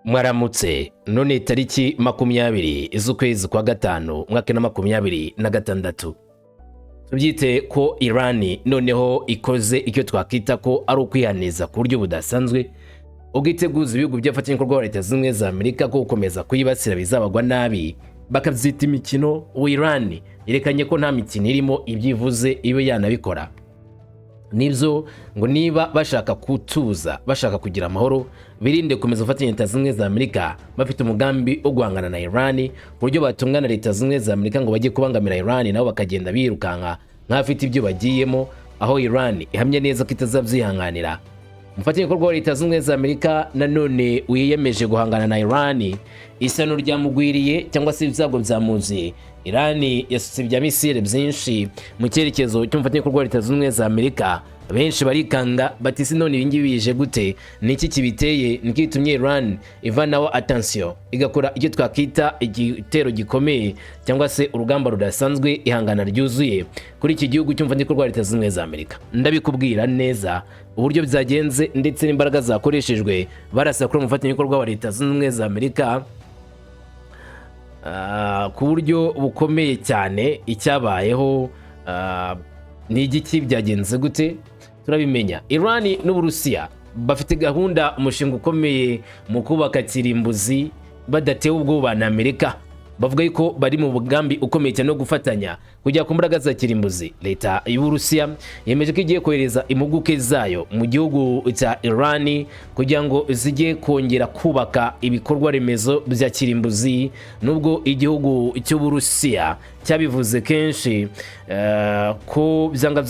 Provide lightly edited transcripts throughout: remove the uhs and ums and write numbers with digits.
Mwaramutse. None tariki 20 z'ukwezi kwa gatanu, mwaka na 26, tubyite ko Irani noneho ikoze icyo twakwita ko ari ukwihaniza ku buryo budasanzwe, ubwo iteguza ibihugu by'abafatanyabikorwa ba Leta Zunze Ubumwe za Amerika ko gukomeza kuyibasira bizabagwa nabi, bakabyita imikino. Ubu Irani yerekanye ko nta mikino irimo, ibyo ivuze ibe yanabikora. Nibyo, ngo niba bashaka kutuza, bashaka kugira amahoro, birinde gukomeza gufatanya Leta Zunze Ubumwe za Amerika. Bafite umugambi wo guhangana na Iran ku buryo batunga na Leta Zunze Ubumwe za Amerika ngo bajye kubangamira Iran, nabo bakagenda birukanka nk'abafite ibyo bagiyemo, aho Iran ihamya neza ko itazabyihanganira. Umufatanyabikorwa wa Leta Zunze Ubumwe za Amerika nanone wiyemeje guhangana na Iran, isano ryamugwiriye cyangwa se ibyago byamuziye. Iran yasutse ibya misile byinshi mu cyerekezo cy'umufatanyabikorwa wa Leta Zunze Ubumwe za Amerika. Benshi barikanga bati: "Si none ibingibi bije gute? Ni iki kibiteye? Ni iki gitumye Iran ivanaho attention, igakora icyo twakita igitero gikomeye cyangwa se urugamba rudasanzwe, ihangana ryuzuye kuri iki gihugu cy'umufatanyabikorwa wa Leta Zunze Ubumwe za Amerika?" Ndabikubwira neza uburyo byagenze ndetse n'imbaraga zakoreshejwe barasa kuri umufatanyabikorwa wa Leta Zunze Ubumwe za Amerika ku buryo bukomeye cyane. Icyabayeho ni igiki? Byagenze gute? Turabimenya. Iran n'Uburusiya bafite gahunda, umushinga ukomeye mu kubaka kirimbuzi badatewe ubwoba na Amerika. Bavuga yuko bari mu mugambi ukomeye cyane wo gufatanya kujya ku mbaraga za kirimbuzi. Leta y'Uburusiya yemeje ko igiye kohereza impuguke zayo mu gihugu cya Iran kugira ngo zijye kongera kubaka ibikorwa remezo bya kirimbuzi, nubwo igihugu cy'Uburusiya cyabivuze kenshi ko byanga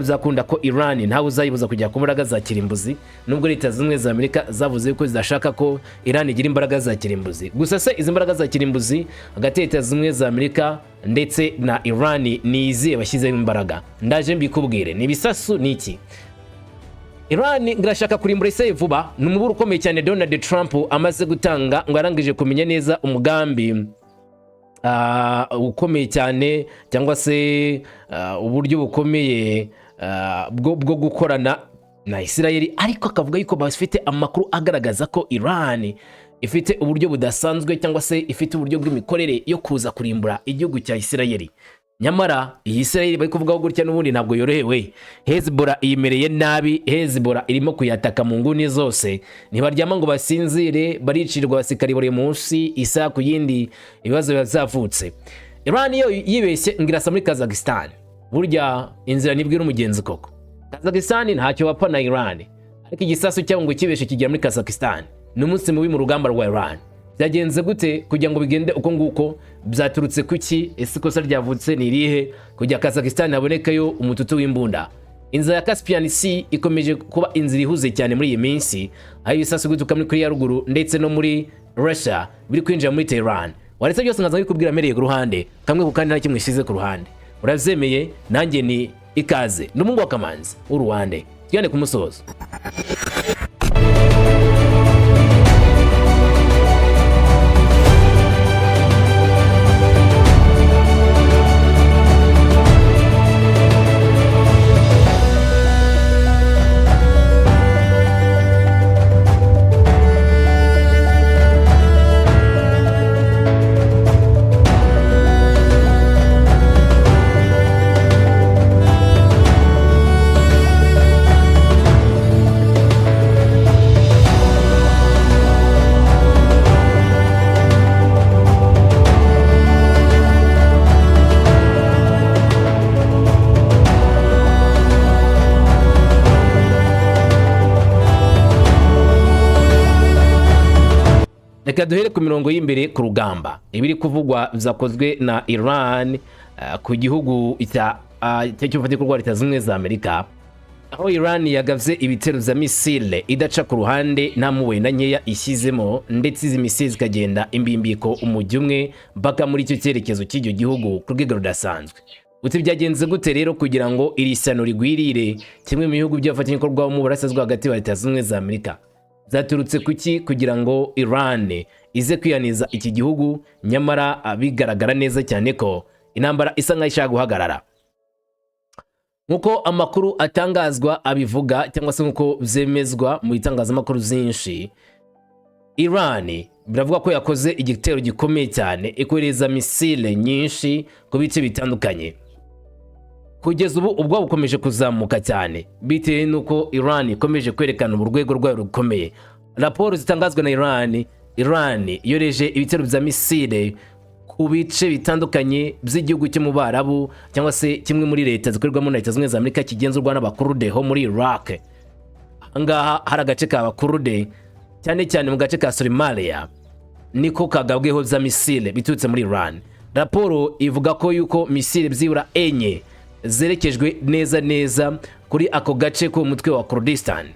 byakunda ko Iran ntawe uzayibuza kujya ku mbaraga za kirimbuzi, nubwo Leta Zunze Ubumwe za Amerika zavuze ko zidashaka ko Iran igira imbaraga za kirimbuzi. Gusa se izi mbaraga za kirimbuzi hagati ya Leta Zunze Ubumwe za Amerika ndetse na Iran ni izihe bashyizemo imbaraga? Ndaje mbikubwire. Ni ibisasu? Ni iki? Iran irashaka kurimbura Israel vuba. Ni umuburo ukomeye cyane Donald Trump amaze gutanga, ngo arangije kumenya neza umugambi ukomeye cyane cyangwa se uburyo bukomeye bwo gukorana na Israel, ariko akavuga yuko bafite amakuru agaragaza ko Iran ifite uburyo budasanzwe cyangwa se ifite uburyo bw'imikorere yo kuza kurimbura igihugu cya Israel. Nyamara iyi Israel bari kuvugaho gutya n'ubundi ntabwo yorohewe. Hezbollah iyimereye nabi, Hezbollah irimo kuyataka mu nguni zose, ntibaryama ngo basinzire, baricirwa abasirikari buri munsi, isaha ku yindi ibibazo biba byavutse. Iran yo yibeshye ngo irasa muri Kazakhstan. Burya inzira ntibwira umugenzi koko. Kazakhstan ntacyo bapfa na Iran, ariko igisasu cyabo ngo kibeshe kigera muri Kazakhstan, ni umunsi mubi mu rugamba rwa Iran. Byagenze gute kugira ngo bigende uko nguko? Byaturutse kuki? Ese ikosa ryavutse ni irihe kugira Kazakhstan habonekayo umututu w'imbunda? Inzira ya Caspian Sea ikomeje kuba inzira ihuze cyane muri iyi minsi, aho ibisasu bituruka muri Korea ya Ruguru ndetse no muri Russia biri kwinjira muri Tehran. Waretse byose nkaza bikubwira mpereye ku ruhande, kamwe ku kandi, nta kimwe ishyize ku ruhande. Urabyemeye? Nanjye ni ikaze, ni umuhungu wa Kamanzi w'uruwande. Tugende ku musozo. Reka duhere ku mirongo y'imbere ku rugamba, ibiri kuvugwa byakozwe na Iran ku gihugu cya cy'ubufatanyabikorwa Leta Zunze Ubumwe za Amerika, aho Iran yagavye ibitero vya misile idaca ku ruhande, nta mpuhwe na nkeya ishyizemo, ndetse izi misile zikagenda imbimbiko umujyi umwe mpaka muri icyo cyerekezo cy'icyo gihugu ku rwego rudasanzwe. Uti byagenze gute rero kugira ngo iri shyano rigwirire kimwe mu bihugu by'abafatanyabikorwa mu burasirazuba hagati wa Leta Zunze Ubumwe za Amerika? Byaturutse kuki kugira ngo Iran ize kwihaniza iki gihugu, nyamara bigaragara neza cyane ko intambara isa nkaho ishaka guhagarara? Nk'uko amakuru atangazwa abivuga, cyangwa se nk'uko byemezwa mu bitangazamakuru byinshi, Iran biravuga ko yakoze igitero gikomeye cyane, ikohereza misile nyinshi ku bice bitandukanye. Kugeza ubu ubwoba bukomeje kuzamuka cyane bitewe n'uko Iran ikomeje kwerekana urwego rwayo rukomeye. Raporo zitangazwa na Iran, Iran yoreje ibitero bya misile ku bice bitandukanye by'igihugu cyo mu Barabu, cyangwa se kimwe muri leta zikorerwamo na Leta Zunze Ubumwe za Amerika kigenzurwa n'Abakurude ho muri Iraq. Ahangaha hari agace ka Bakurude, cyane cyane mu gace ka Somalia, niko kagabweho za misile biturutse muri Iran. Raporo ivuga ko yuko misile byibura enye zerekejwe neza neza kuri ako gace k'umutwe wa Kurdistan.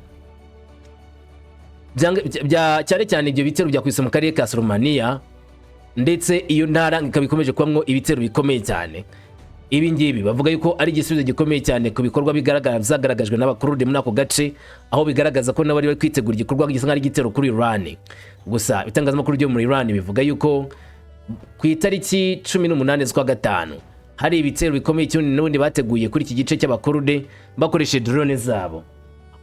Cyane cyane ibyo bitero byakwise mu karere ka Somalia, ndetse iyo ntara ikaba ikomeje kubamwo ibitero bikomeye cyane. Ibi ngibi bavuga yuko ari igisubizo gikomeye cyane ku bikorwa bigaragara byagaragajwe n'Abakurude muri ako gace, aho bigaragaza ko nabo bari kwitegura igikorwa gisa nk'aho ari igitero kuri Iran. Gusa ibitangazamakuru byo muri Iran bivuga yuko ku itariki 18 z'ukwa gatanu hari ibitero bikomeye cyane n'ubundi bateguye kuri iki gice cy'Abakurude bakoresheje drone zabo.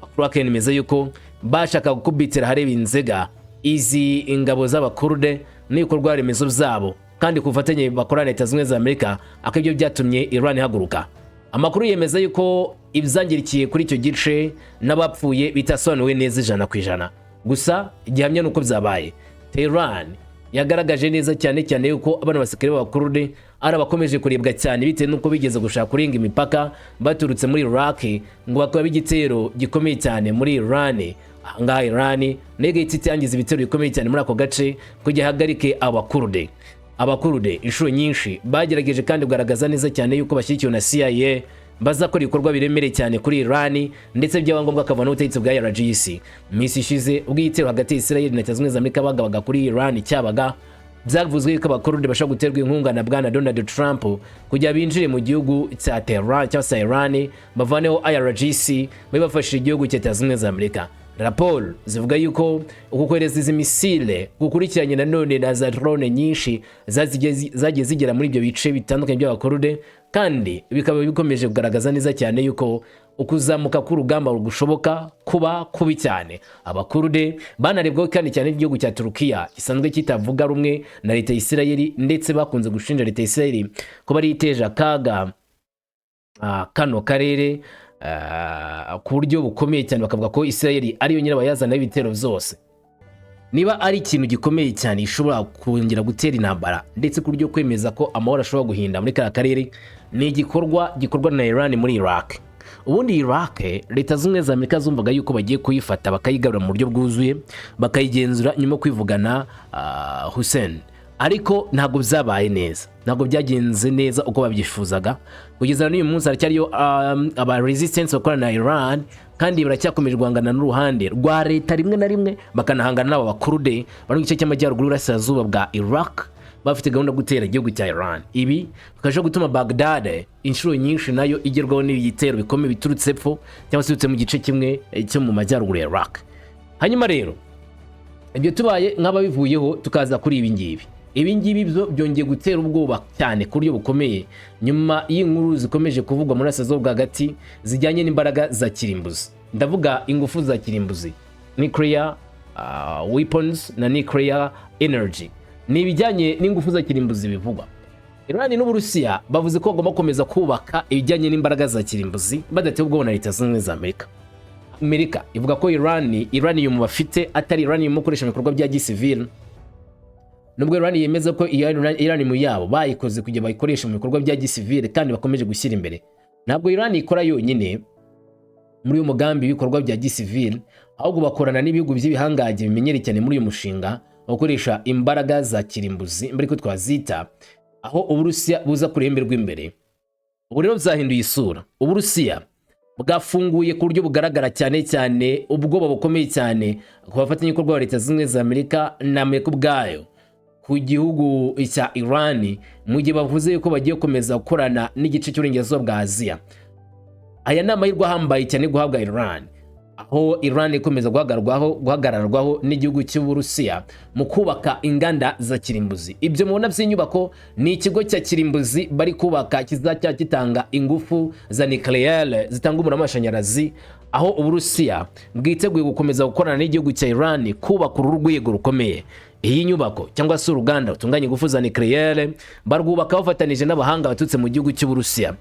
Amakuru akemeza yuko bashaka gukubitira ahareba inzega izi ingabo z'Abakurude n'ibikorwa remezo byabo, kandi ku bufatanye bakorana na Leta Zunze Ubumwe za Amerika, akaba ibyo byatumye Iran ihaguruka. Amakuru yemeza yuko ibyangirikiye kuri icyo gice n'abapfuye bitasobanuwe neza 100%. Gusa igihamya ni uko byabaye. Tehran yagaragaje neza cyane cyane yuko abana basirikare b'Abakurude ari abakomeje kurebwa cyane, bitewe n'uko bigeze gushaka kurenga imipaka baturutse muri Iraq ngo bakaba igitero gikomeye cyane muri Iran. Ahangaha Iran nayo igahita itangiza ibitero bikomeye cyane muri ako gace kugira ihagarike Abakurude. Abakurude inshuro nyinshi bagerageje kandi kugaragaza neza cyane yuko bashyigikiwe na CIA, bazakora ibikorwa biremereye cyane kuri Iran, ndetse byaba ngombwa akava n'ubutegetsi bwa IRGC. Mu minsi ishize, ubwo igitero hagati ya Israel na Leta Zunze Ubumwe za Amerika bagabaga kuri Iran cyabaga, byavuzwe yuko Abakurude bashobora guterwa inkunga na bwana Donald Trump kugira binjire mu gihugu cya Tehran cyangwa se Iran, bavaneho IRGC, babe bafashije igihugu cya Leta Zunze Ubumwe za Amerika. Raporo zivuga yuko uku kohereza izi misile gukurikiranye nanone na za drone nyinshi zagiye zigera muri ibyo bice bitandukanye by'Abakurude, kandi bikaba bikomeje kugaragaza neza cyane yuko ukuzamuka k'urugamba gushoboka kuba kubi cyane. Abakurude banarebwaho kandi cyane n'igihugu cya Turukiya gisanzwe kitavuga rumwe na leta ya Isirayeli, ndetse bakunze gushinja leta ya Isirayeli kuba ari iteje akaga kano karere ku buryo bukomeye cyane, bakavuga ko Isirayeli ariyo nyirabayazana y'ibitero byose. Niba ari ikintu gikomeye cyane gishobora kongera gutera intambara, ndetse ku buryo kwemeza ko amahoro ashobora guhinda muri kariya karere, ni igikorwa gikorwa na Iran muri Iraq. Ubundi Iraq, Leta Zunze Ubumwe za Amerika zumvaga yuko bagiye kuyifata bakayigarura mu buryo bwuzuye, bakayigenzura nyuma yo kwivugana Hussein, ariko ntabwo byabaye neza, ntabwo byagenze neza uko babyifuzaga. Kugeza n'uyu munsi haracyariyo aba resistance bakorana na Iran, kandi baracyakomeje guhangana n'uruhande rwa leta, rimwe na rimwe bakanahangana n'aba Bakurude bari mu gice cy'amajyaruguru y'uburasirazuba bwa Iraq, bafite gahunda yo gutera igihugu cya Iran. Ibi bikabasha gutuma Baghdad inshuro nyinshi nayo igerwaho n'ibitero bikomeye biturutse epfo cyangwa se biturutse mu gice kimwe cyo mu majyaruguru ya Iraq. Hanyuma rero ibyo tubaye nk'ababivuyeho, tukaza kuri ibi ngibi. Ibi ngibi byo byongeye gutera ubwoba cyane ku buryo bukomeye nyuma y'inkuru zikomeje kuvugwa muri Burasirazuba bwa hagati zijyanye n'imbaraga za kirimbuzi. Ndavuga ingufu za kirimbuzi, nuclear weapons na nuclear energy. Ni ibijyanye n'ingufu za kirimbuzi bivugwa. Iran n'Uburusiya bavuze ko bagomba gukomeza kubaka ibijyanye n'imbaraga za kirimbuzi badatewe ubwoba na Leta Zunze Ubumwe za Amerika. Amerika ivuga ko Iran uranium bafite atari uranium ikoresha mu bikorwa bya gisivile, nubwo Iran yemeza ko iyo uranium yabo bayikoze kugira bayikoreshe mu bikorwa bya gisivile kandi bakomeje gushyira imbere. Ntabwo Iran ikora yonyine muri uyu mugambi w'ibikorwa bya gisivile, ahubwo bakorana n'ibihugu by'ibihangange bimenyereye cyane muri uyu mushinga wo gukoresha imbaraga za kirimbuzi, mbere ko twazita, aho Uburusiya buza ku ruhembe rw'imbere. Ubu rero byahinduye isura. Uburusiya bwafunguye ku buryo bugaragara cyane cyane ubwoba bukomeye cyane ku bafatanyabikorwa ba Leta Zunze Ubumwe za Amerika na Amerika ubwayo ku gihugu cya Iran, mu gihe bavuze yuko bagiye gukomeza gukorana n'igice cy'uburengerazuba bwa Aziya. Aya ni amahirwe ahambaye cyane guhabwa Iran, aho Iran ikomeza guhagararwaho n'igihugu cy'Uburusiya mu kubaka inganda za kirimbuzi. Ibyo mubona by'inyubako ni ikigo cya kirimbuzi bari kubaka kizajya gitanga ingufu za nucléaire zitanga umuriro w'amashanyarazi. Aho Uburusiya bwiteguye gukomeza gukorana n'igihugu cya Iran kubaka uru rwego rukomeye. Iyi nyubako cyangwa se uruganda rutunganya ingufu za nucléaire barwubaka bafatanije n'abahanga baturutse mu gihugu cy'Uburusiya.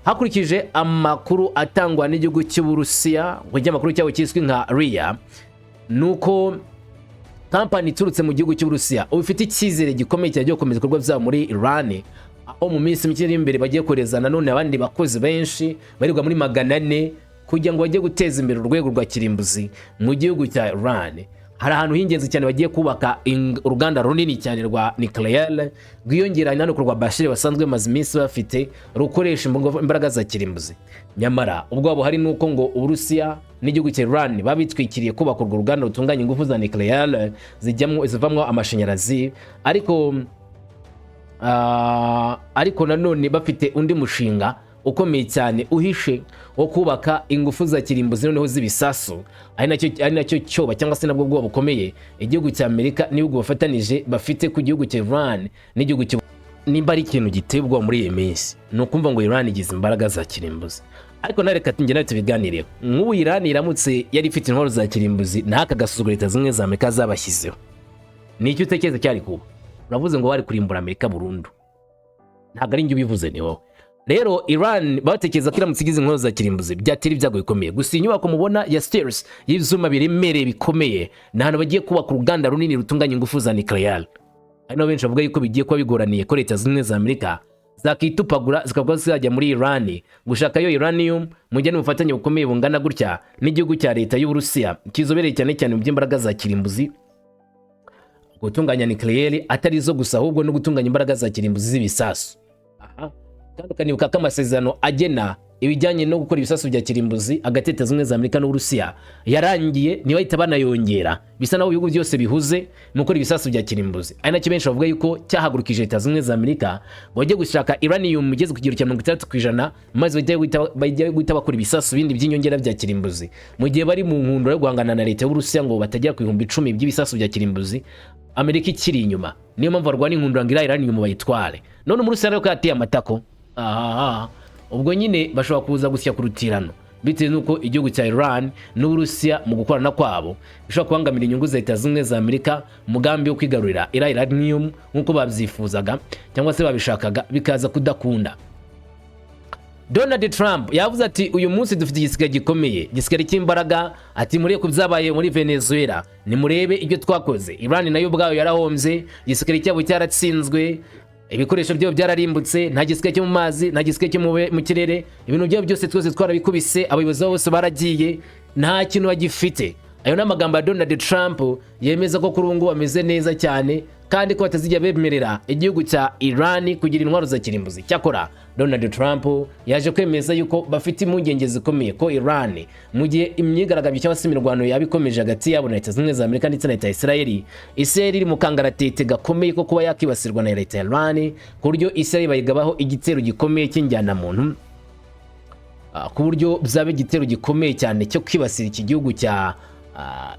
Hakurikije amakuru atangwa n'igihugu cy'Uburusiya ku kinyamakuru cyabo cyiswe nka RIA, nuko kampani iturutse mu gihugu cy'Uburusiya ubu ifite icyizere gikomeye cyane cyo gukomeza ibikorwa byabo muri Iran, aho mu minsi mike iri imbere bagiye kohereza nanone abandi bakozi benshi barirwa muri 400 kugira ngo bajye guteza imbere urwego rwa kirimbuzi mu gihugu cya Iran. Hari ahantu h'ingenzi cyane bagiye kubaka uruganda runini cyane rwa nucléaire rwiyongera nanone ku rwa Bushehr basanzwe bamaze iminsi bafite, rukoresha imbaraga za kirimbuzi. Nyamara ubwoba hari nuko ngo Uburusiya n'igihugu cya Iran babitwikiriye kubaka urwo ruganda rutunganya ingufu za nucléaire zijyamwo zivamwo amashanyarazi, ariko nanone bafite undi mushinga ukomeye cyane uhishe wo kubaka ingufu za kirimbuzi noneho z'ibisasu, ari nacyo cyoba cyangwa se nabwo bwoba bukomeye igihugu cya Amerika n'ibihugu bafatanije bafite ku gihugu cya Iran n'igihugu cya. Nimba ari ikintu giteye ubwoba muri iyi minsi, ni ukumva ngo Iran igize imbaraga za kirimbuzi. Ariko nawe reka njye nawe tubiganireho. Nk'ubu Iran iramutse yari ifite intwaro za kirimbuzi n'aka gasuzuguro Leta Zunze Ubumwe za Amerika zabashyizeho, ni icyo utekereza cyari kuba? Uravuze ngo bari kurimbura Amerika burundu. Ntabwo ari njye ubivuze, ni wowe. Rero Iran batekereza ko iramutse igize intwaro za kirimbuzi byatera ibyago bikomeye. Gusa iyi nyubako mubona ya stairs y'ibyuma biremereye bikomeye ni ahantu bagiye kubaka uruganda runini rutunganya ingufu za nucléaire. Hari n'aho benshi bavuga yuko bigiye kuba bigoraniye ko Leta Zunze Ubumwe za Amerika zakitupagura zikavuga zizajya muri Iran gushakayo uranium, mu gihe n'ubufatanye bukomeye bungana gutya n'igihugu cya Leta y'Uburusiya kizobereye cyane cyane mu by'imbaraga za kirimbuzi, gutunganya nucléaire, atari zo gusa ahubwo no gutunganya imbaraga za kirimbuzi z'ibisasu. Aha kandi ukanibuka ko amasezerano agena ibijyanye no gukora ibisasu bya kirimbuzi hagati ya Leta Zunze Ubumwe za Amerika n'Uburusiya yarangiye, ntibahita banayongera. Bisa naho ibihugu byose bihuze mu gukora ibisasu bya kirimbuzi, ari nacyo benshi bavuga yuko cyahagurukije Leta Zunze Ubumwe za Amerika ngo bajye gushaka uranium igeze ku kigero cya 60%, maze bajye guhita bakora ibisasu bindi by'inyongera bya kirimbuzi, mu gihe bari mu nkundura yo guhangana na Leta y'Uburusiya ngo batagera ku 10,000 by'ibisasu bya kirimbuzi, Amerika ikiri inyuma. Niyo mpamvu barwana inkundura ngo iriya uranium bayitware. None Umurusiya rero ko yateye amatako aha, ubwo nyine bashobora kuza gusya ku rutirano bitewe n'uko igihugu cya Iran n'Uburusiya mu gukorana kwabo bishobora kubangamira inyungu za Leta Zunze Ubumwe za Amerika, umugambi wo kwigarurira iriya uranium nk'uko babyifuzaga cyangwa se babishakaga bikaza kudakunda. Donald Trump yavuze ati: "Uyu munsi dufite igisigaye gikomeye, igisigare cy'imbaraga." Ati: "Murebe ku byabaye muri Venezuela, nimurebe ibyo twakoze. Iran nayo ubwayo yarahombye, igisirikare cyabo cyaratsinzwe, ibikoresho byabo byararimbutse, nta gisirikare cyo mu mazi, nta gisirikare cyo mu kirere, ibintu byabo byose twese twarabikubise, abayobozi babo bose baragiye, nta kintu bagifite." Ayo ni amagambo ya Donald Trump yemeza ko kuri ubu ngubu bameze neza cyane kandi ko batazijya bemerera igihugu cya Iran kugira intwaro za kirimbuzi. Cyakora Donald Trump yaje kwemeza yuko bafite impungenge zikomeye ko Iran, mu gihe imyigaragambyo cyangwa se imirwano yaba ikomeje hagati yabo na Leta Zunze Ubumwe za Amerika ndetse na Leta ya Israel, Israel iri mu kangaratete gakomeye ko kuba yakibasirwa na Leta ya Iran, ku buryo Israel bayigabaho igitero gikomeye cy'injyanamuntu, ku buryo byaba igitero gikomeye cyane cyo kwibasira iki gihugu cya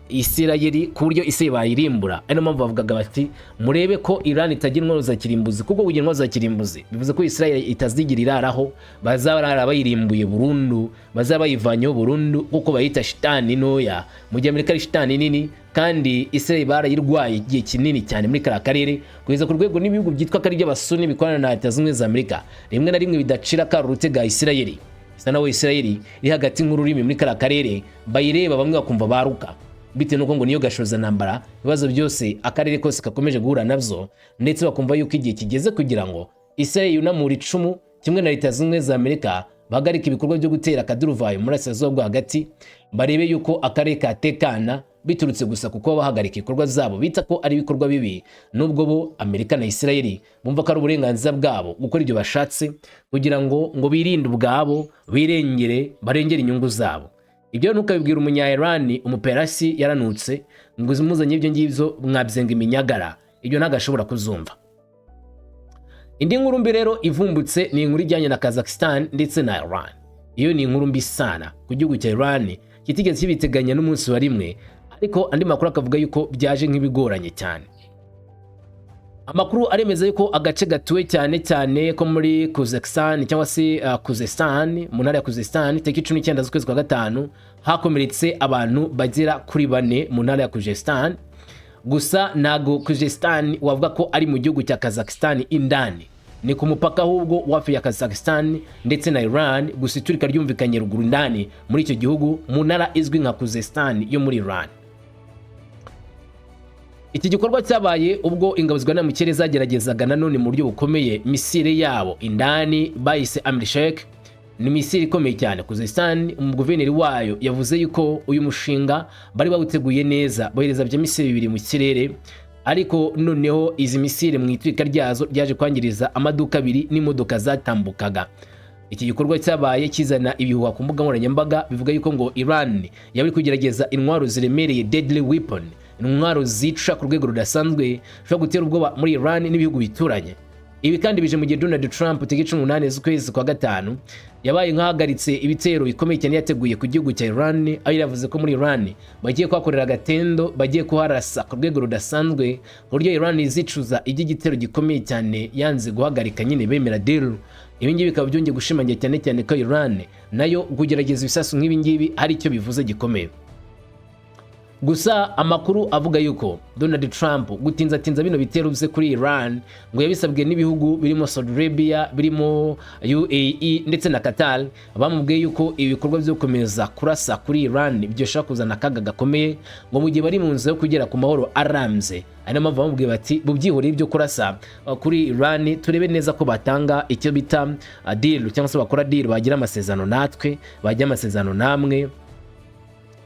Isirayeli, ku buryo isi bayirimbura. Ari niyo mpamvu bavugaga bati: "Murebe ko Iran itagira intwaro za kirimbuzi," kuko kugira intwaro za kirimbuzi bivuze ko Israel itazigira iraraho, bazaba bayirimbuye burundu, bazaba bayivanyeho burundu, kuko bayita shitani ntoya mu gihe Amerika ari shitani nini. Kandi Israel barayirwaye igihe kinini cyane muri kariya karere, kugeza ku rwego n'ibihugu byitwa ko ari iby'abasuni bikorana na Leta Zunze Ubumwe za Amerika rimwe na rimwe bidacira kari urutega Israel. Isa naho Israel iri hagati nk'ururimi muri kariya karere, bayireba bamwe bakumva baruka, bitewe n'uko ngo niyo gashoza ntambara ibibazo byose akarere kose gakomeje guhura nabyo, ndetse bakumva yuko igihe kigeze kugira ngo Israel yunamure icumu kimwe na Leta Zunze Ubumwe za Amerika, bahagarike ibikorwa byo gutera akaduruvayo muri Burasirazuba bwo hagati, barebe yuko akarere katekana biturutse gusa kuko bahagarika ibikorwa zabo bita ko ari ibikorwa bibi, nubwo bo Amerika na Israel bumva ko ari uburenganzira bwabo gukora ibyo bashatse kugira ngo birinde ubwabo, birengere, barengere inyungu zabo. Ibyo ntukabibwira umunya Iran, umuperasi yaranutse ngo uzimuzanye ibyo ngibyo mwabyenga iminyagara, ibyo ntabwo ashobora kuzumva. Indi nkuru mbi rero ivumbutse ni inkuru ijyanye na Kazakhstan ndetse na Iran. Iyo ni inkuru mbi sana ku gihugu cya Iran kitigeze kibiteganya n'umunsi wa rimwe, ariko andi makuru akavuga yuko byaje nk'ibigoranye cyane. Amakuru aremeza yuko agace gatuwe cyane cyane ko muri Khuzestan cyangwa se Khuzestan, mu ntara ya Khuzestan, tariki 19 z'ukwezi kwa gatanu hakomeretse abantu bagera kuri bane mu ntara ya Khuzestan. Gusa ntago Khuzestan wavuga ko ari mu gihugu cya Kazakhstan indani, ni ku mupaka ahubwo wafi ya Kazakhstan ndetse na Iran. Gusa iturika ryumvikanye ruguru indani muri icyo gihugu, mu ntara izwi nka Khuzestan yo muri Iran. Iki gikorwa cyabaye ubwo ingabo zirwanira mu kirere zageragezaga nanone mu buryo bukomeye missile yabo indani bayise Amir Sheikh. Ni missile ikomeye cyane. Khuzestan, umuguverineri wayo yavuze yuko uyu mushinga bari bawuteguye neza, bohereza bya missile bibiri mu kirere, ariko noneho izi missile mu iturika ryazo ryaje kwangiriza amaduka abiri n'imodoka zatambukaga. Iki gikorwa cyabaye kizana ibihuha ku mbuga nkoranyambaga bivuga yuko ngo Iran yaba iri kugerageza intwaro ziremereye, deadly weapon, intwaro zica ku rwego rudasanzwe, zishobora gutera ubwoba muri Iran n'ibihugu bituranye. Ibi kandi bije mu gihe Donald Trump tariki 18 z'ukwezi kwa gatanu yabaye nk'ahagaritse ibitero bikomeye cyane yateguye ku gihugu cya Iran, aho yavuze ko muri Iran bagiye kuhakorera agatendo, bagiye kuharasa ku rwego rudasanzwe, ku buryo Iran izicuza iby'igitero gikomeye cyane yanze guhagarika nyine bemera deal. Ibi ngibi bikaba byongeye gushimangira cyane cyane ko Iran nayo kugerageza ibisasu nk'ibi ngibi hari icyo bivuze gikomeye. Gusa amakuru avuga yuko Donald Trump gutinzatinza bino bitero bye kuri Iran ngo yabisabwe n'ibihugu birimo Saudi Arabia, birimo UAE ndetse na Qatar. Bamubwiye yuko ibi bikorwa byo gukomeza kurasa kuri Iran byoshobora kuzana akaga gakomeye ngo mu gihe bari mu nzira yo kugera ku mahoro arambye. Ari nayo mpamvu bamubwiye bati: "Bubyihoreye ibyo kurasa kuri Iran, turebe neza ko batanga icyo bita deal, cyangwa se bakora deal, bagira amasezerano natwe, bagira amasezerano namwe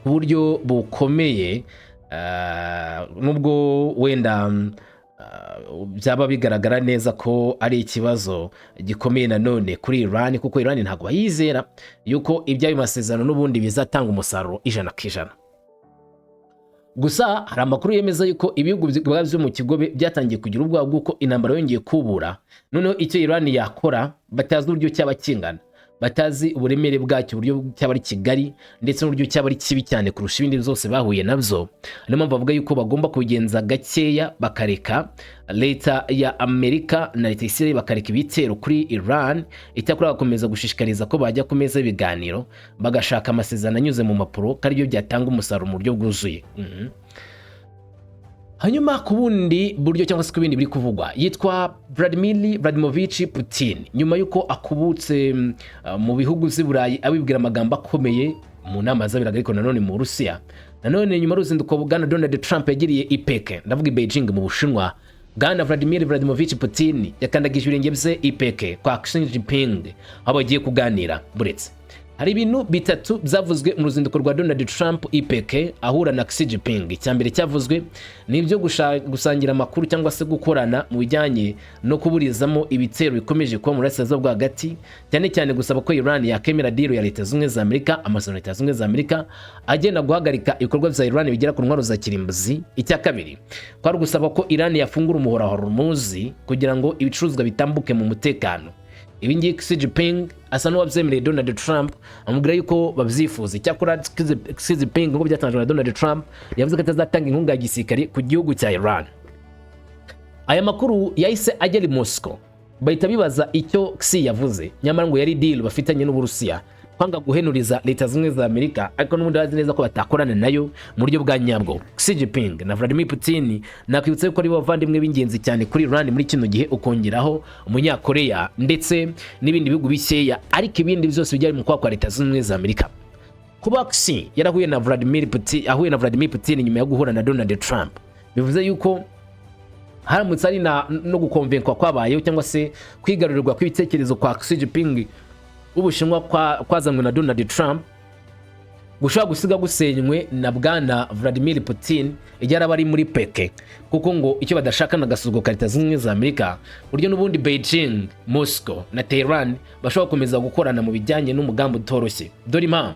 ku buryo bukomeye." Nubwo wenda byaba bigaragara neza ko ari ikibazo gikomeye nanone kuri Iran, kuko Iran ntabwo bayizera yuko iby'ayo masezerano n'ubundi bizatanga umusaruro 100%. Gusa hari amakuru yemeza yuko ibihugu byo mu kigobe byatangiye kugira ubwoba bw'uko intambara yongeye kubura, noneho icyo Iran yakora batazi uburyo cyaba kingana, batazi uburemere bwacyo, uburyo cyaba ari kigari ndetse n'uburyo cyaba ari kibi cyane kurusha ibindi byose bahuye nabyo. Niyo mpamvu bavuga yuko bagomba kubigenza gakeya, bakareka leta ya Amerika na leta ya Israel bakareka ibitero kuri Iran, icyakora bagakomeza gushishikariza ko bajya ku meza y'ibiganiro, bagashaka amasezerano anyuze mu mpapuro, ko aribyo byatanga umusaruro mu buryo bwuzuye. Hanyuma ku bundi buryo cyangwa se ku bindi biri kuvugwa, yitwa Vladimir Vladimirovich Putin. Nyuma y'uko akubutse mu bihugu z'i Burayi abibwira amagambo akomeye mu nama zaberaga, ariko nanone mu Burusiya, nanone nyuma y'uruzinduko bwana Donald Trump yagiriye i Pekin, ndavuga i Beijing mu Bushinwa, bwana Vladimir Vladimirovich Putin yakandagije ibirenge bye i Pekin kwa Xi Jinping, aho bagiye kuganira. Buretse hari ibintu bitatu byavuzwe mu ruzinduko rwa Donald Trump i Pekin ahura na Xi Jinping. Icya mbere cyavuzwe ni ibyo gusangira amakuru cyangwa se gukorana mu bijyanye no kuburizamo ibitero bikomeje kuba mu burasirazuba bwo hagati, cyane cyane gusaba ko Iran yakemera deal ya Leta Zunze Ubumwe za Amerika, amasezerano ya Leta Zunze Ubumwe za Amerika agenda guhagarika ibikorwa bya Iran bigera ku ntwaro za kirimbuzi. Icya kabiri kwari ugusaba ko Iran yafungura umuhora wa Hormuz kugira ngo ibicuruzwa bitambuke mu mutekano. Ibi ngibi Xi Jinping asa n'uwabyemereye Donald Trump, amubwira yuko babyifuza. Icyakora Xi Jinping, nk'uko byatangajwe na Donald Trump, yavuze ko atazatanga inkunga ya gisirikare ku gihugu cya Iran. Aya makuru yahise agera i Moscow, bahita bibaza icyo Xi yavuze. Nyamara ngo yari deal bafitanye n'Uburusiya, kwanga guhenuriza Leta Zunze Ubumwe za Amerika, ariko n'ubundi bazi neza ko batakorana nayo mu buryo bwa nyabwo. Xi Jinping na Vladimir Putin, nakwibutsa yuko ari bo bavandimwe b'ingenzi cyane kuri Iran muri kino gihe, ukongeraho Umunyakoreya ndetse n'ibindi bihugu bikeya, ariko ibindi byose bijyari mu kwaha kwa Leta Zunze Ubumwe za Amerika. Kuba Xi yarahuye na Vladimir Putin, ahuye na Vladimir Putin nyuma yo guhura na Donald Trump, bivuze yuko haramutse ari no gukonvenkwa kwabayeho cyangwa se kwigarurirwa kw'ibitekerezo kwa Xi Jinping w'Ubushinwa kwazanywe na Donald Trump, gushobora gusiga gusenywe na bwana Vladimir Putin igihe araba ari muri Pekin, kuko ngo icyo badashaka na agasuzuguro ka Leta Zunze Ubumwe za Amerika, buryo n'ubundi Beijing, Moscow na Tehran bashobora gukomeza gukorana mu bijyanye n'umugambi utoroshye. Dore impamvu: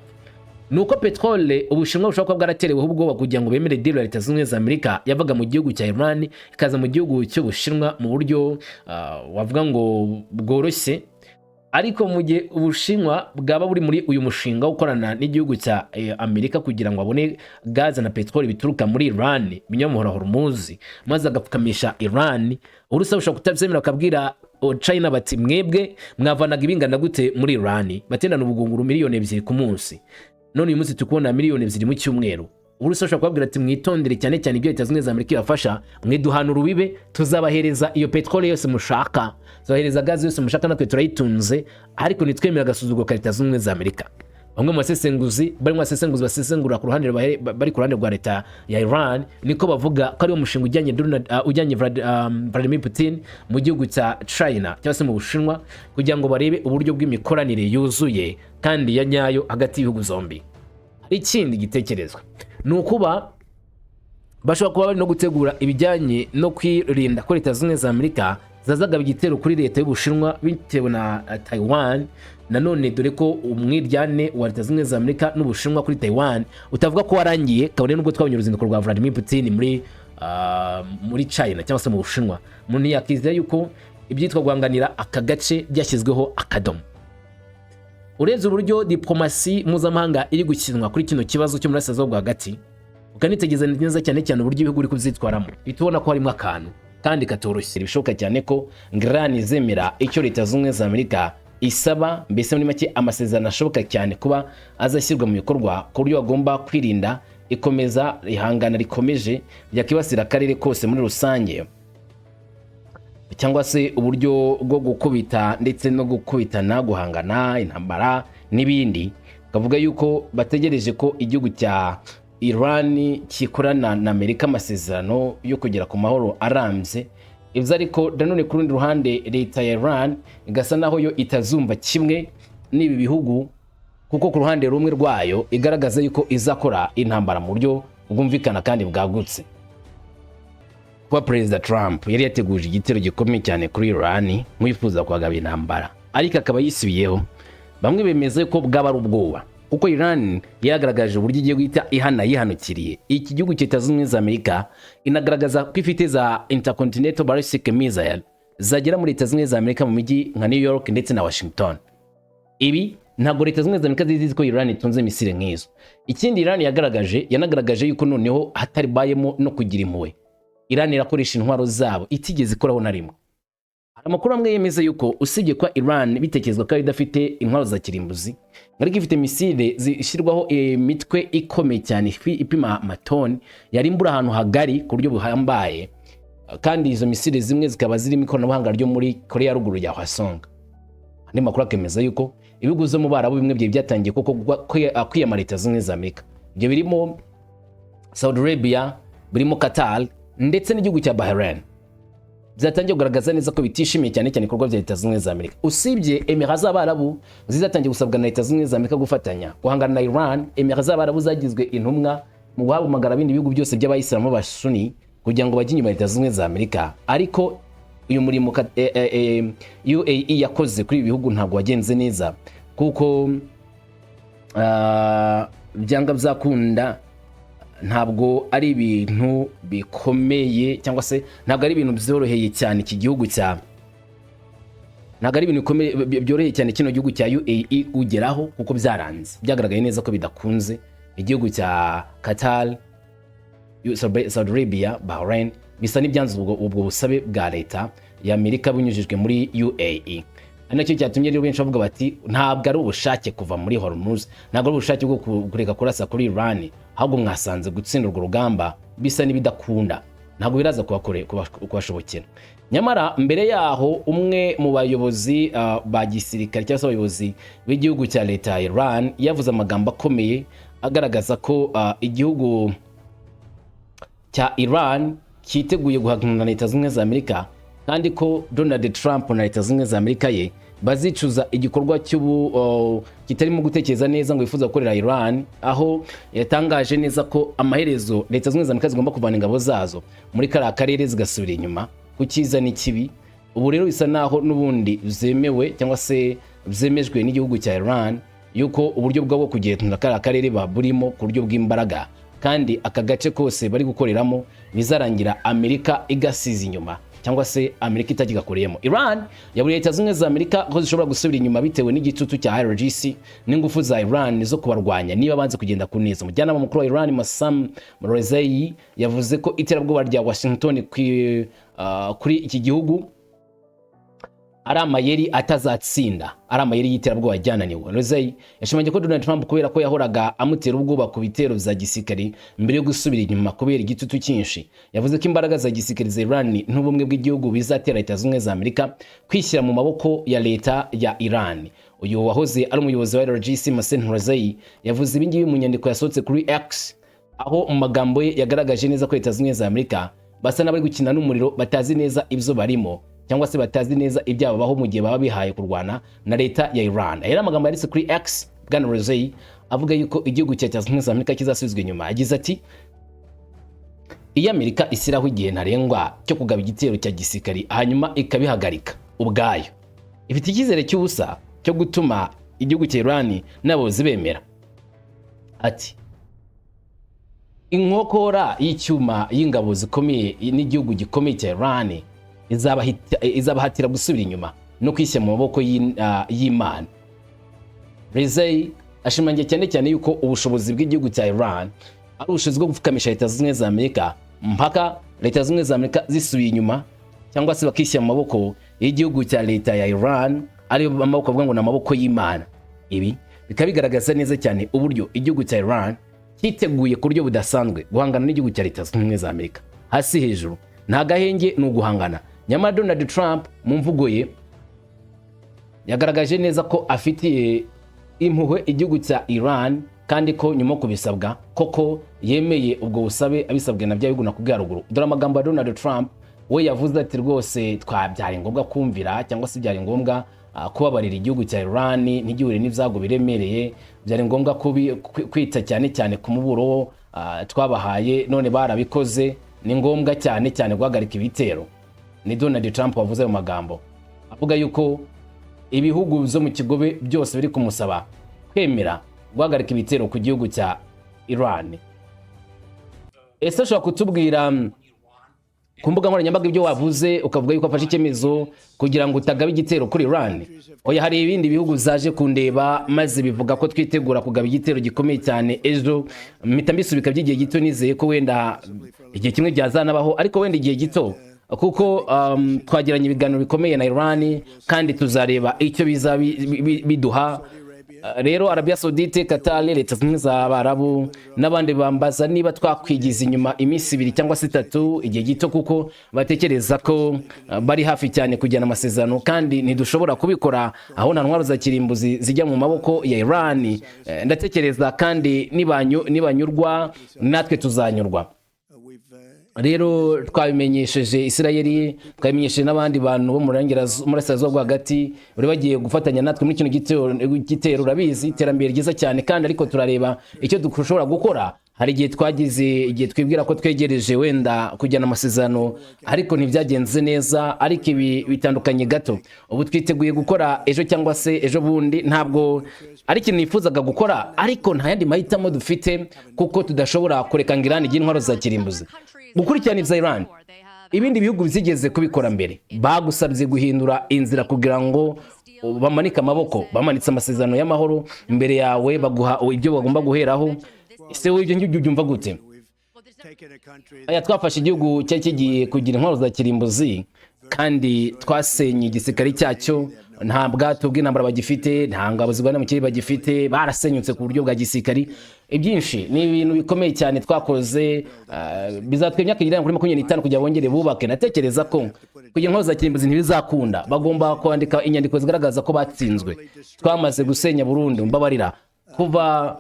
ni uko peterole Ubushinwa bushobora kuba bwaratereweho ubwoba kugira ngo bemere deal ya Leta Zunze Ubumwe za Amerika yavaga mu gihugu cya Iran ikaza mu gihugu cy'Ubushinwa mu buryo wavuga ngo bworoshye. Ariko mu gihe Ubushinwa bwaba buri muri uyu mushinga wo gukorana n'igihugu cya Amerika kugira ngo abone gaze na peteroli bituruka muri Iran binyura mu Hormuz, maze agapfukamisha Iran, Uburusiya bushobora kutabyemera, bakabwira China bati: "Mwebwe mwavanaga ibingana gute muri Iran?" Batendana ubugunguru miliyoni 2 ku munsi, none uyu munsi turi kubona miliyoni 2 mu cyumweru. Uburusiya bushobora kubabwira ati: "Mwitondere cyane cyane ibyo Leta Zunze Ubumwe za Amerika ibafasha, mwiduhana urubibe, tuzabahereza iyo peteroli yose mushaka, tuzabahereza gaze yose mushaka, natwe turayitunze, ariko ntitwemere agasuzuguro ka Leta Zunze Ubumwe za Amerika." Bamwe mu basesenguzi, barimo basesenguzi basesengura ku ruhande bari ku ruhande rwa leta ya Iran, niko bavuga ko ariwo mushinga ujyanye ujyanye Vladimir Putin mu gihugu cya China cyangwa se mu Bushinwa, kugira ngo barebe uburyo bw'imikoranire yuzuye kandi ya nyayo hagati y'ibihugu zombi. Hari ikindi gitekerezwa, ni ukuba bashobora kuba bari no gutegura ibijyanye no kwirinda ko Leta Zunze Ubumwe za Amerika zazagaba igitero kuri leta y'Ubushinwa bitewe na Taiwan nanone, dore ko umwiryane wa Leta Zunze Ubumwe za Amerika n'Ubushinwa kuri Taiwan utavuga ko warangiye, kabone nubwo twabonye uruzinduko rwa Vladimir Putin muri China cyangwa se mu Bushinwa. Umuntu yakizera yuko ibyitwa guhanganira aka gace byashyizweho akadomo. Urebye uburyo diplomasi mpuzamahanga iri gukinwa kuri kino kibazo cyo muri Burasirazuba bwo hagati, ukanitegereza neza cyane cyane uburyo ibihugu biri kubyitwaramo, uhita ubona ko harimo akantu kandi katoroshye. Bishoboka cyane ko Iran izemera icyo Leta Zunze Ubumwe za Amerika isaba, mbese muri make amasezerano ashoboka cyane kuba azashyirwa mu bikorwa ku buryo bagomba kwirinda ikomeza ihangana rikomeje ryakibasira akarere kose muri rusange, cyangwa se uburyo bwo gukubita ndetse no gukubitana, guhangana, intambara n'ibindi. Bavuga yuko bategereje ko igihugu cya Iran kikorana na Amerika amasezerano yo kugera ku mahoro arambye. Ibyo ariko nanone ku rundi ruhande leta ya Iran igasa naho yo itazumva kimwe n'ibi bihugu, kuko ku ruhande rumwe rwayo igaragaza yuko izakora intambara mu buryo bwumvikana kandi bwagutse. Kuba Perezida Trump yari yateguje igitero gikomeye cyane kuri Iran nk'uwifuza kuhagaba intambara, ariko akaba yisubiyeho, bamwe bemeza ko bwaba ari ubwoba, kuko Iran yaragaragaje uburyo igiye guhita ihana yihanukiriye iki gihugu cya Leta Zunze Ubumwe za Amerika, inagaragaza ko ifite za intercontinental ballistic missile zagera muri Leta Zunze Ubumwe za Amerika mu mijyi nka New York ndetse na Washington. Ibi ntabwo Leta Zunze Ubumwe za Amerika zizi ko Iran itunze missile nk'izo. Ikindi Iran yagaragaje, yanagaragaje yuko noneho hataribayemo no kugira impuhwe, Iran irakoresha intwaro zabo itigeze ikoraho na rimwe. Hari amakuru amwe yemeza yuko usibye kuba Iran bitekerezwa ko idafite intwaro za kirimbuzi, ariko ifite missile zishyirwaho imitwe ikomeye cyane ipima amatoni, yarimbura ahantu hagari ku buryo buhambaye, kandi izo missile zimwe zikaba zirimo ikoranabuhanga ryo muri Korea ya Ruguru ya Hwasong. Andi makuru akemeza yuko ibihugu byo mu Barabu bimwe byari byatangiye koko kwiyama Leta Zunze Ubumwe za Amerika. Ibyo birimo Saudi Arabia, birimo Qatar ndetse n'igihugu cya Bahrain, byatangiye kugaragaza neza ko bitishimiye cyane cyane ibikorwa bya Leta Zunze Ubumwe za Amerika. Usibye Emirats z'Abarabu zizatangiye gusabwa na Leta Zunze Ubumwe za Amerika gufatanya guhangana na Iran, Emirats z'Abarabu zagizwe intumwa mu guhamagara ibindi bihugu byose by'Abayisilamu b'Abasuni kugira ngo bajye inyuma ya Leta Zunze Ubumwe za Amerika. Ariko uyu murimo UAE yakoze kuri ibi bihugu ntabwo wagenze neza, kuko byanga byakunda ntabwo ari ibintu bikomeye, cyangwa se ntabwo ari ibintu byoroheye cyane iki gihugu cya, ntabwo ari ibintu bikomeye byoroheye cyane kino gihugu cya UAE kugeraho, kuko byaranze, byagaragaye neza ko bidakunze. Igihugu cya Qatar, Saudi Arabia, Bahrain bisa n'ibyanze ubwo busabe bwa leta ya Amerika bunyujijwe muri UAE. Ari nacyo cyatumye rero benshi bavuga bati: "Ntabwo ari ubushake kuva muri Hormuz, ntabwo ari ubushake bwo kureka kurasa kuri Iran, ahubwo mwasanze gutsinda urwo rugamba bisa n'ibidakunda, ntabwo biraza kubashobokera." Nyamara mbere yaho umwe mu bayobozi ba gisirikare cyangwa se abayobozi b'igihugu cya leta ya Iran yavuze amagambo akomeye agaragaza ko igihugu cya Iran cyiteguye guhangana na Leta Zunze Ubumwe za Amerika, kandi ko Donald Trump na Leta Zunze Ubumwe za Amerika ye bazicuza igikorwa cy'ubu kitarimo gutekereza neza ngo bifuza gukorera Iran, aho yatangaje neza ko amaherezo Leta Zunze Ubumwe za Amerika zigomba kuvana ingabo zazo muri kariya karere zigasubira inyuma ku cyiza n'ikibi. Ubu rero bisa naho n'ubundi byemewe cyangwa se byemejwe n'igihugu cya Iran yuko uburyo bwabo bwo kugenzura kariya karere baburimo ku buryo bw'imbaraga, kandi aka gace kose bari gukoreramo bizarangira Amerika igasiza inyuma cyangwa se igasize inyuma. cyangwa se Amerika itakigakoreyemo. Iran yaburiye Leta Zunze Ubumwe za Amerika ko zishobora gusubira inyuma bitewe n'igitutu cya IRGC n'ingufu za Iran zo kubarwanya niba banze kugenda ku neza. Umujyanama mukuru wa Iran, Mohsen Rezaei, yavuze ko iterabwoba rya Washington kuri iki gihugu ari amayeri atazatsinda, ari amayeri y'iterabwoba ryananiwe. Rezaei yashimangiye ko Donald Trump, kubera ko yahoraga amutera ubwoba ku bitero bya gisirikari mbere yo gusubira inyuma kubera igitutu cyinshi, yavuze ko imbaraga za gisirikari za Iran n'ubumwe bw'igihugu bizatera Leta Zunze Ubumwe za Amerika kwishyira mu maboko ya leta ya Iran. Uyu wahoze ari umuyobozi wa IRGC, Mohsen Rezaei, yavuze ibi ngibi mu nyandiko yasohotse kuri X, aho mu magambo ye yagaragaje neza ko Leta Zunze Ubumwe za Amerika basa n'abari gukina n'umuriro, batazi neza ibyo barimo cyangwa se batazi neza ibyababaho mu gihe baba bihaye kurwana na leta ya Iran. Aya ni amagambo yanditse kuri X, Bwana Rezaei avuga yuko igihugu cya Leta Zunze Ubumwe za Amerika kizasubizwa inyuma. Yagize ati: "Iyo Amerika ishyiraho igihe ntarengwa cyo kugaba igitero cya gisirikari hanyuma ikabihagarika ubwayo, ifite icyizere cy'ubusa cyo gutuma igihugu cya Iran n'abayobozi bemera." Ati: "Inkokora y'icyuma y'ingabo zikomeye n'igihugu gikomeye cya Iran izabahatira gusubira inyuma no kwishyira mu maboko y'Imana." Rezaei ashimangiye cyane cyane yuko ubushobozi bw'igihugu cya Iran ari ubushobozi bwo gupfukamisha Leta Zunze Ubumwe za Amerika mpaka Leta Zunze Ubumwe za Amerika zisubiye inyuma cyangwa se bakishyira mu maboko y'igihugu cya leta ya Iran, ariyo amaboko avuga ngo ni amaboko y'Imana. Ibi bikaba bigaragaza neza cyane uburyo igihugu cya Iran cyiteguye ku buryo budasanzwe guhangana n'igihugu cya Leta Zunze Ubumwe za Amerika hasi hejuru, nta gahenge, ni uguhangana. Nyamara Donald Trump mu mvugo ye yagaragaje neza ko afitiye impuhwe igihugu cya Iran, kandi ko nyuma yo kubisabwa koko yemeye ubwo busabe, abisabwe na bya bihugu nakubwiye haruguru. Dore amagambo ya Donald Trump. We yavuze ati: "Rwose twabyari ngombwa kumvira cyangwa se byari ngombwa kubabarira igihugu cya Iran ntigihure n'ibyago biremereye. Byari ngombwa kwita cyane cyane ku muburo twabahaye, none barabikoze. Ni ngombwa cyane cyane guhagarika ibitero." Ni Donald Trump wavuze ayo magambo, avuga yuko ibihugu byo mu kigobe byose biri kumusaba kwemera guhagarika ibitero ku gihugu cya Iran. Ese ushobora kutubwira ku mbuga nkoranyambaga ibyo wavuze, ukavuga yuko afashe icyemezo kugira ngo utagaba igitero kuri Iran? Oya, hari ibindi bihugu zaje kundeba maze bivuga ko twitegura kugaba igitero gikomeye cyane ejo. Mpita mbisubika by'igihe gito, nizeye ko wenda igihe kimwe byazanabaho, ariko wenda igihe gito, kuko twagiranye ibiganiro bikomeye na Iran kandi tuzareba icyo biza biduha. Rero Arabia Saudite, Qatar, Leta Zunze Ubumwe z'Abarabu n'abandi bambaza niba twakwigiza inyuma iminsi 2 cyangwa se 3, igihe gito, kuko batekereza ko bari hafi cyane kugirana amasezerano, kandi ntidushobora kubikora aho nta ntwaro za kirimbuzi zijya mu maboko ya Iran. Ndatekereza kandi nibanyurwa natwe tuzanyurwa. Rero twabimenyesheje Isirayeli, twabimenyesheje n'abandi bantu bo mu Burasirazuba bwo hagati bari bagiye gufatanya natwe muri kino gitero. Urabizi, iterambere ryiza cyane kandi, ariko turareba icyo dushobora gukora. Hari igihe twagize igihe twibwira ko twegereje wenda kujyana amasezerano, ariko ntibyagenze neza. Ariko ibi bitandukanye gato. Ubu twiteguye gukora ejo cyangwa se ejo bundi. Ntabwo ari ikintu nifuzaga gukora, ariko nta yandi mahitamo dufite, kuko tudashobora kureka ngo Iran igire intwaro za kirimbuzi. Gukurikirana ibya Iran, ibindi bihugu byigeze kubikora mbere, bagusabye guhindura inzira kugira ngo bamanike amaboko, bamanitse amasezerano y'amahoro imbere yawe, baguha ibyo bagomba guheraho. Ese wowe ibyo ngibyo ubyumva gute? Aya, twafashe igihugu cyari kigiye kugira intwaro za kirimbuzi kandi twasenye igisirikare cyacyo. Nta bwato bw'intambara bagifite, nta ngabo zirwana mu kirere bagifite, barasenyutse ku buryo bwa gisirikari. Ibyinshi ni ibintu bikomeye cyane twakoze, bizatwara imyaka igera kuri 25 kugira bongere bubake. Natekereza ko kugira intwaro za kirimbuzi ntibizakunda, bagomba kwandika inyandiko zigaragaza ko batsinzwe. Twamaze gusenya burundu, mbabarira, kuva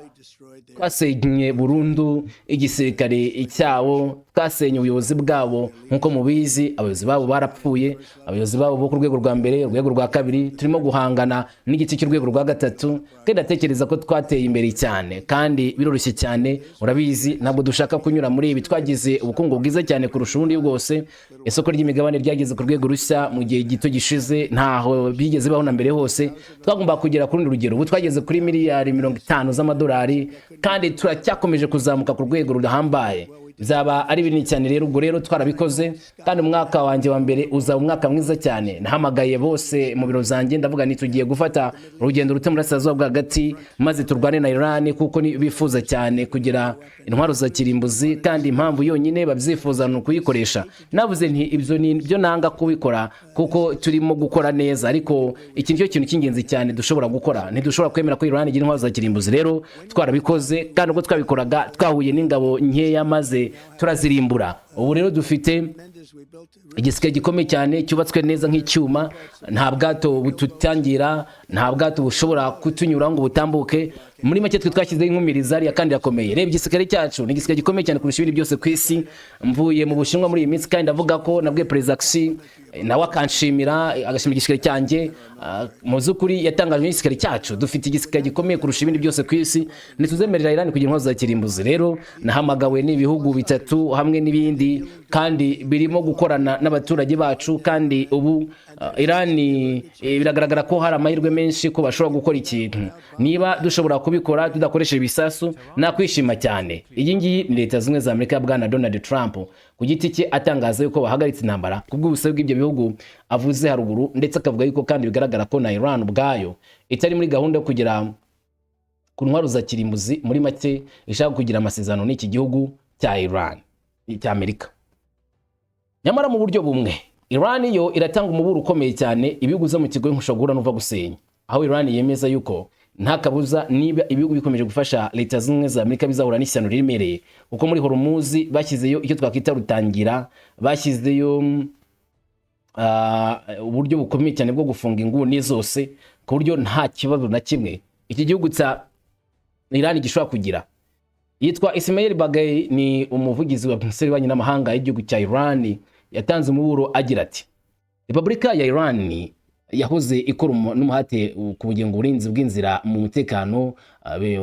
twasenye burundu igisirikare cyabo, twasenye ubuyobozi bwabo. Nk'uko mubizi, abayobozi babo barapfuye, abayobozi babo bo ku rwego rwa mbere, urwego rwa kabiri, turimo guhangana n'igice cy'urwego rwa gatatu, kandi ndatekereza ko twateye imbere cyane kandi biroroshye cyane. Urabizi, ntabwo dushaka kunyura muri ibi. Twagize ubukungu bwiza cyane kurusha ubundi bwose. Isoko ry'imigabane ryageze ku rwego rushya mu gihe gito gishize, ntaho bigeze baho na mbere hose. Twagomba kugera ku rundi rugero. Ubu twageze kuri miliyari 50 z'amadolari kandi turacyakomeje kuzamuka ku rwego rudahambaye. Byaba ari binini cyane. Rero ubwo rero twarabikoze, kandi umwaka wanjye wa mbere uzaba umwaka mwiza cyane. Nahamagaye bose mu biro zanjye, ndavuga nti tugiye gufata urugendo ruto mu burasirazuba bwo hagati, maze turwane na Iran, kuko bifuza cyane kugira intwaro za kirimbuzi, kandi impamvu yonyine babyifuza ni ukuyikoresha. Navuze nti ibyo ni byo nanga kubikora, kuko turimo gukora neza, ariko iki nicyo kintu cy'ingenzi cyane dushobora gukora. Ntidushobora kwemera ko Iran igira intwaro za kirimbuzi. Rero twarabikoze, kandi ubwo twabikoraga twahuye n'ingabo nkeya maze turazirimbura. Ubu rero dufite Tremendous. We built a igisirikare gikomeye cyane cyubatswe neza nk'icyuma. Nta bwato bututangira, nta bwato bushobora kutunyura ngo butambuke. Muri make, twe twashyizeho inkumiriza hariya kandi irakomeye. Reba igisirikare cyacu, ni igisirikare gikomeye cyane kurusha ibindi byose ku isi. Mvuye mu Bushinwa muri iyi minsi, kandi ndavuga ko nabwiye Perezida Xi, nawe akanshimira, agashima igisirikare cyanjye. Mu by'ukuri yatangajwe n'igisirikare cyacu. Dufite igisirikare gikomeye kurusha ibindi byose ku isi. Ntituzemerera Iran kugira intwaro za kirimbuzi. Rero nahamagawe n'ibihugu bitatu hamwe n'ibindi, kandi birimo gukorana n'abaturage bacu. Kandi ubu Iran, biragaragara ko hari amahirwe menshi ko bashobora gukora ikintu. Niba dushobora kubikora tudakoresheje ibisasu, nakwishima cyane. Iyi ngiyi ni Leta Zunze Ubumwe za Amerika ya Bwana Donald Trump ku giti cye, atangaza yuko bahagaritse intambara ku bw'ubusabe bw'ibyo bihugu avuze haruguru, ndetse akavuga yuko kandi bigaragara ko na Iran ubwayo itari muri gahunda yo kugera ku ntwaro za kirimbuzi. Muri make, ishaka kugira amasezerano n'iki gihugu cya Iran, cya Amerika. Nyamara mu buryo bumwe, Iran yo iratanga umuburo ukomeye cyane ibihugu zo mu kigobe nkushobora guhura n'uva gusenya, aho Iran yemeza yuko nta kabuza niba ibihugu bikomeje gufasha Leta Zunze Ubumwe za Amerika bizahura n'ishyano riremereye, kuko muri Hormuz bashyizeyo icyo twakwita rutangira, bashyizeyo uburyo bukomeye cyane bwo gufunga inguni zose, ku buryo nta kibazo na kimwe iki gihugu cya Iran gishobora kugira. Yitwa Ismail Baghaei, ni umuvugizi wa Minisiteri y'Ububanyi n'Amahanga y'igihugu cya Iran. Yatanze umuburo agira ati: "Repubulika ya Iran yahoze ikora n'umuhate ku bugingo uburinzi bw'inzira mu mutekano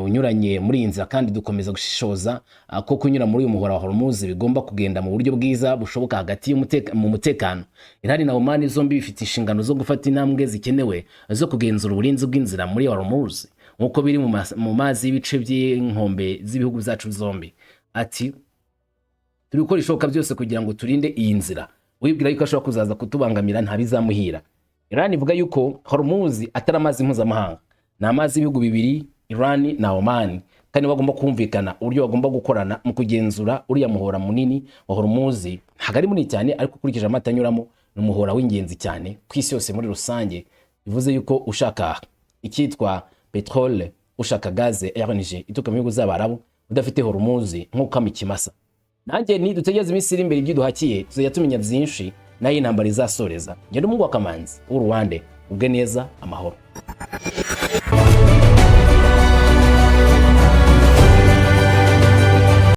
unyuranye muri iyi nzira, kandi dukomeza gushishoza ko kunyura muri uyu muhora wa Hormuz bigomba kugenda mu buryo bwiza bushoboka hagati mu mutekano. Iran na Oman zombi bifite inshingano zo gufata intambwe zikenewe zo kugenzura uburinzi bw'inzira muri Hormuz nk'uko biri mu mazi y'ibice by'inkombe z'ibihugu byacu zombi." Ati: "Turi gukora ibishoboka byose kugira ngo turinde iyi nzira. Wibwira yuko ashobora kuzaza kutubangamira ntabizamuhira." Iran ivuga yuko Hormuz atari amazi mpuzamahanga, ni amazi y'ibihugu bibiri, Iran na Oman, kandi bagomba kumvikana uburyo bagomba gukorana mu kugenzura uriya muhora munini wa Hormuz. Ntabwo ari munini cyane, ariko ukurikije amato anyuramo ni umuhora w'ingenzi cyane ku isi yose muri rusange. Bivuze yuko ushaka icyitwa peterole, ushaka gaze LNG ituruka mu bihugu z'Abarabu, udafite Hormuz nk'uko ikimasa. Nanjye ntidutegereze iminsi iri imbere, ibyo duhakiye tuzajya tumenya byinshi nayo intambara izasoreza. Ngenda umuhungu wa Kamanzi w'uruwande, ubwe neza amahoro.